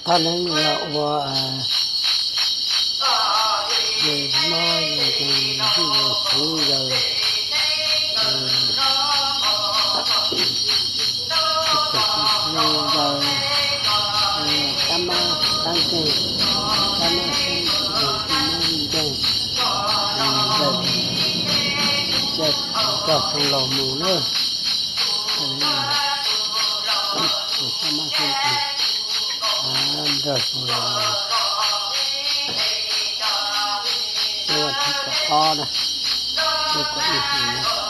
Thaj neeb no ua, ces mob yog ces xwb yog xwb yog, tsis kam tsis xyoo yog, kab mob kab nkeeg, kab mob xeeb, mob nkeeg, nrog xyoo laus mus na. Kab mob xeeb, nrog xyoo laus mus. Xyoo thib kaum ob na, xyoo kaum ib hlis na.